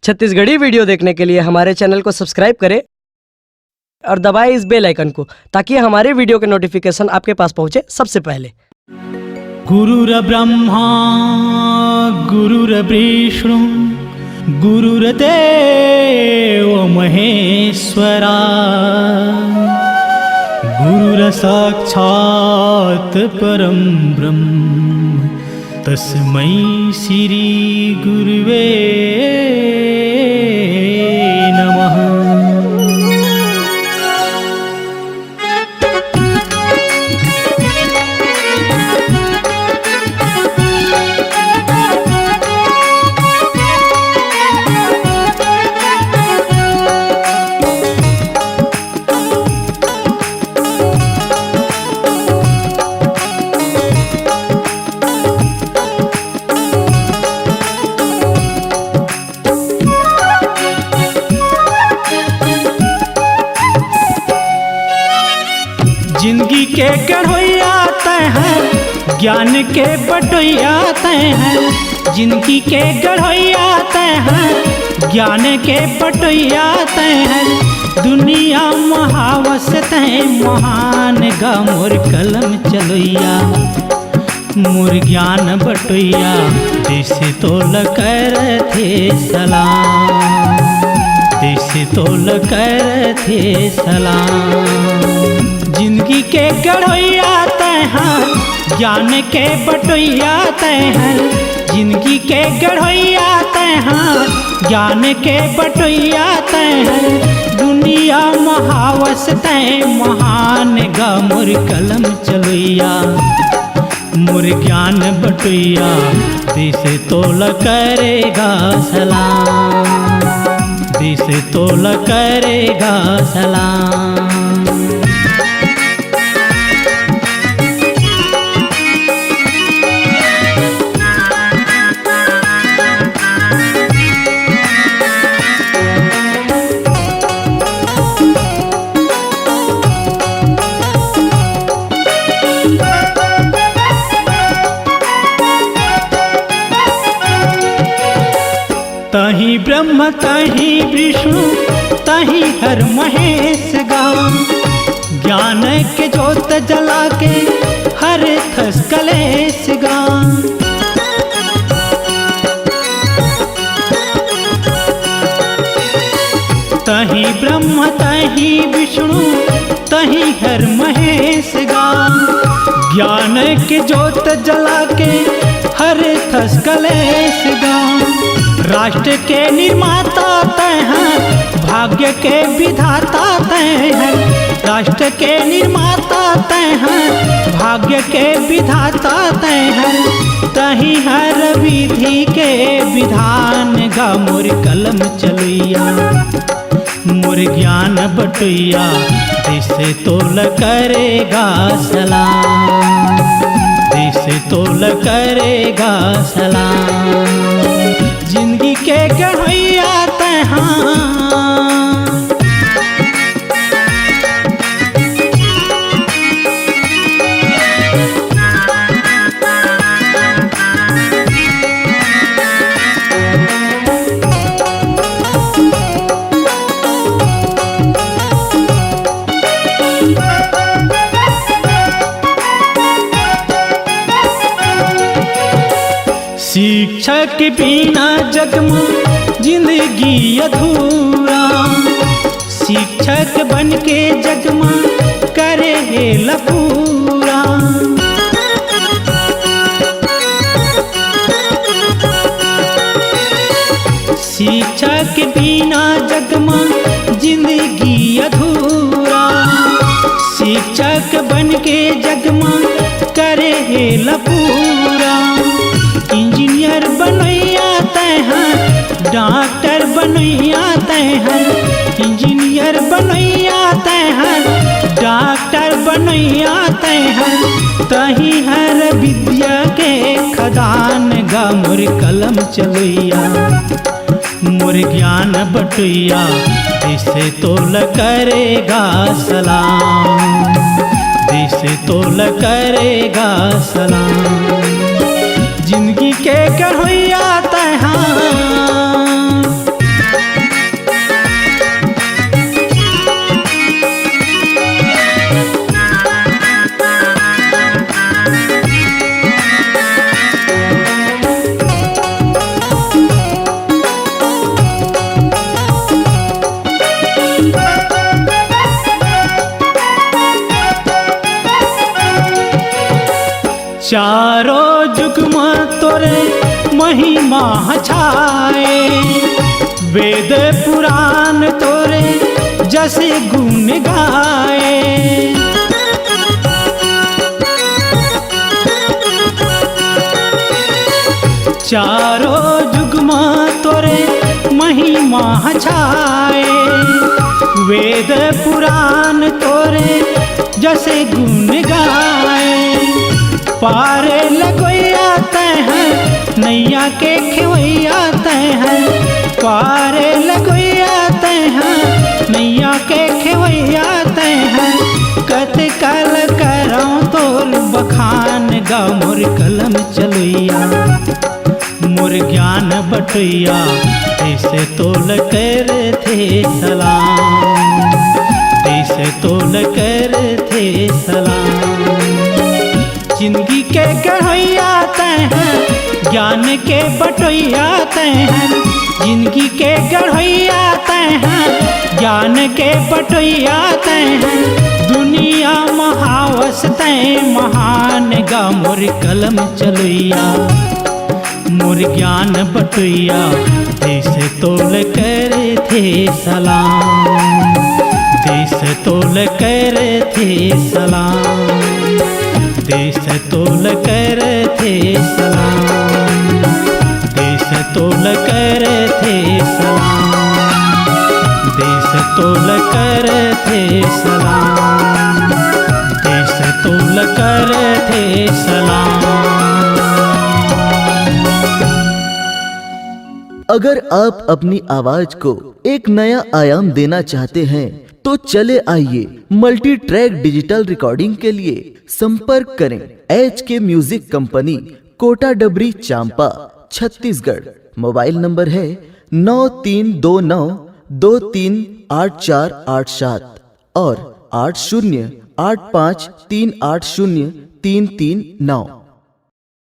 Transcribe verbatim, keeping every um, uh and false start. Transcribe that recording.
Chhattisgarhi video देखने के लिए हमारे चैनल को सब्सक्राइब करें और दबाएं इस बेल आइकन को, ताकि हमारे वीडियो के नोटिफिकेशन आपके पास पहुंचे सबसे पहले। गुरुर्ब्रह्मा गुरुर्विष्णु गुरुर्देव महेश्वरा, गुरुर्साक्षात् परं ब्रह्म, तस्मै श्री गुरुवे नमः। जिंदगी के गढ़ोइया तैं हर, ज्ञान के बटोइया तैं हर। जिंदगी के गढ़ोइया तैं हर, ज्ञान के बटोइया तैं हर। दुनिया महावस तैं महान गा मोर कलम चलोइया। मोर ज्ञान बटोइया, देश तोला करथे सलाम, देश तोला करथे सलाम। जिंदगी के गढ़ोइया तैं हर, ज्ञान के बटोइया तैं हर। जिंदगी के गढ़ोइया तैं हर, ज्ञान के बटोइया तैं हर। दुनिया महावस तैं महान गा मोर कलम चलोइया। मोर ज्ञान बटोइया, देश तोला करेगा सलाम, देश तोला करेगा सलाम। तैं ही ब्रह्म, तैं ही विष्णु, तैं ही हर महेश गा। ज्ञान के जोत जला के हरथस कलेश गा। तैं ही ब्रह्म, तैं ही विष्णु, तैं ही हर महेश गा। ज्ञान के जोत जला के हरथस कलेश गा। राष्ट्र के निर्माता तैं हर, भाग्य के विधाता तैं हर। राष्ट्र के निर्माता तैं हर, भाग्य के विधाता तैं हर। तैं ही हर विधि के विधान गा मोर कलम चलोइया। मोर ज्ञान बटोइया, देश तोला करेगा सलाम, देश तोला करेगा सलाम। जिंदगी के गढ़ोइया तैं हर। शिक्षा के बिना जग म जिंदगी अधूरा, शिक्षक बन के जग म करे हे ला पूरा। शिक्षा के बिना जग म जिंदगी अधूरा, शिक्षक बन के जग म करे हे ला पूरा। इंजीनियर बनोइया तैं हर, डॉक्टर बनोइया तैं हर, इंजीनियर बनोइया तैं हर, डॉक्टर बनोइया तैं हर। तैं ही हर विद्या के खदान गा मोर कलम चलोइया। मोर ज्ञान बटोइया, देश तोला करेगा सलाम, देश तोला करेगा सलाम। जिंदगी के गढ़ोइया तैं हर। चारों जुग म तोरे महिमा ह छाए, वेद पुराण तोरे जस गुण गाए। चारों जुग म तोरे महिमा ह छाए, वेद पुराण तोरे जस गुण गाए। पार लगोइया तैं ह, नैया के खेवैया तैं ह। पार लगोइया तैं ह, नैया के खेवैया तैं ह। कत काल करौं तोर बखान गा मोर कलम चलोइया, मोर ज्ञान बटोइया, तैसे तोल करथे सलाम, तैसे तोल करथे सलाम। जिंदगी के गढ़ोइया तैं ह, ज्ञान के बटोइया तैं ह। जिंदगी के गढ़ोइया तैं ह, ज्ञान के बटोइया तैं ह। दुनिया म हावस तैं महान गा मोर कलम चलोइया, मोर ज्ञान बटोइया, तैसे तोल करथे सलाम, तैसे तोल करथे सलाम, तैसे तोल करथे सलाम, तैसे तोल करथे सलाम, तैसे तोल करथे सलाम, तैसे तोल करथे सलाम। अगर आप अपनी आवाज को एक नया आयाम देना चाहते हैं, तो चले आइए, मल्टी ट्रैक डिजिटल रिकॉर्डिंग के लिए संपर्क करें एच के म्यूजिक कंपनी, कोटा डबरी, चांपा, छत्तीसगढ़। मोबाइल नंबर है नौ तीन दो नौ दो तीन आठ चार आठ सात और आठ शून्य आठ पाँच तीन आठ शून्य तीन तीन नौ।